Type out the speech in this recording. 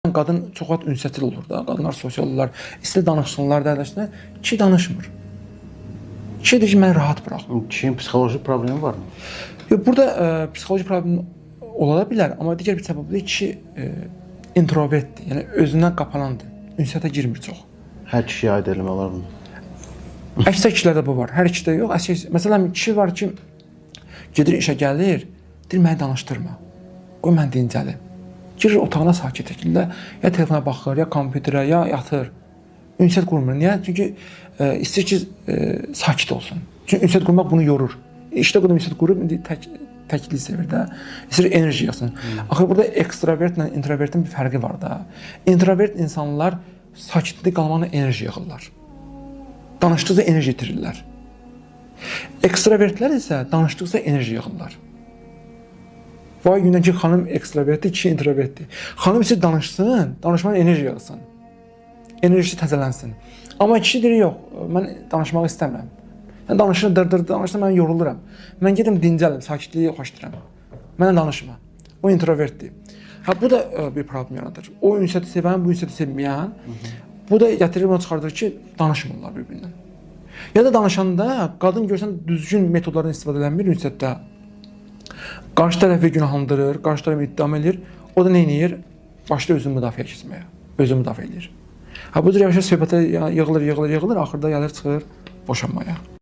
Qadın çox vaxt ünsiyyətli olur da. Qadınlar sosial olurlar. İstər danışsınlar, dərdləşsinlər. Kişi danışmır. Kişi deyir ki, məni rahat burax. Kişinin psixoloji problemi varmı? Yox, burada psixoloji problem ola bilər, amma digər bir səbəb də kişi introvertdir. Yəni özündən qapanandır. Ünsiyyətə girmir çox. Hər kişiyə aid eləmək olar bunu. Əksər kişilərdə bu var. Hər kişidə yox. Əksər, məsələn, kişi var ki, gedir işə gəlir, deyir məni danışdırma. Qoy mən dincəlim. Girir otağına sakit şəkildə ya telefona baxır, ya kompüterə, ya yatır. Ünsiyyət qurmur. Niyə? Çünki istəyir ki, sakit olsun. Çünki ünsiyyət qurmaq bunu yorur. İşdə qurub ünsiyyət qurub indi təklik sevir də. İstəyir enerji yığsın. Axı burada ekstravertlə introvertin bir fərqi var da. İntrovert insanlar sakitlikdə qalmaqla enerji yığırlar. Danışdıqca enerji itirirlər. Ekstravertlər isə danışdıqca enerji yığırlar. Vay günə ki, xanım ekstravertdir, kişi introvertdir. Xanım isə danışsın, danışmanın enerji yığsın. Enerjisi təzələnsin. Amma kişi deyir, yox, mən danışmaq istəmirəm. Mən danışır, dır dır danışsam mən yoruluram. Mən gedim dincəlim, sakitliyi xoşlayıram. Mənə danışma. O introvertdir. Ha bu da bir problem yaradır. O ünsiyyəti sevən, bu ünsiyyəti sevməyən. Bu da gətirir bunu çıxardır ki, danışmırlar bir-birindən. Ya da danışanda qadın görsən düzgün metodlardan istifadə eləmir ünsiyyətdə. Qarşı tərəfi günahlandırır, qarşı tərəfi ittiham eləyir. O da nə edir? Başlayır özünü müdafiəyə keçməyə. Özünü müdafiə eləyir. Ha bu cür yavaş-yavaş söhbətə yığılır, yığılır, yığılır, axırda gəlir çıxır boşanmaya.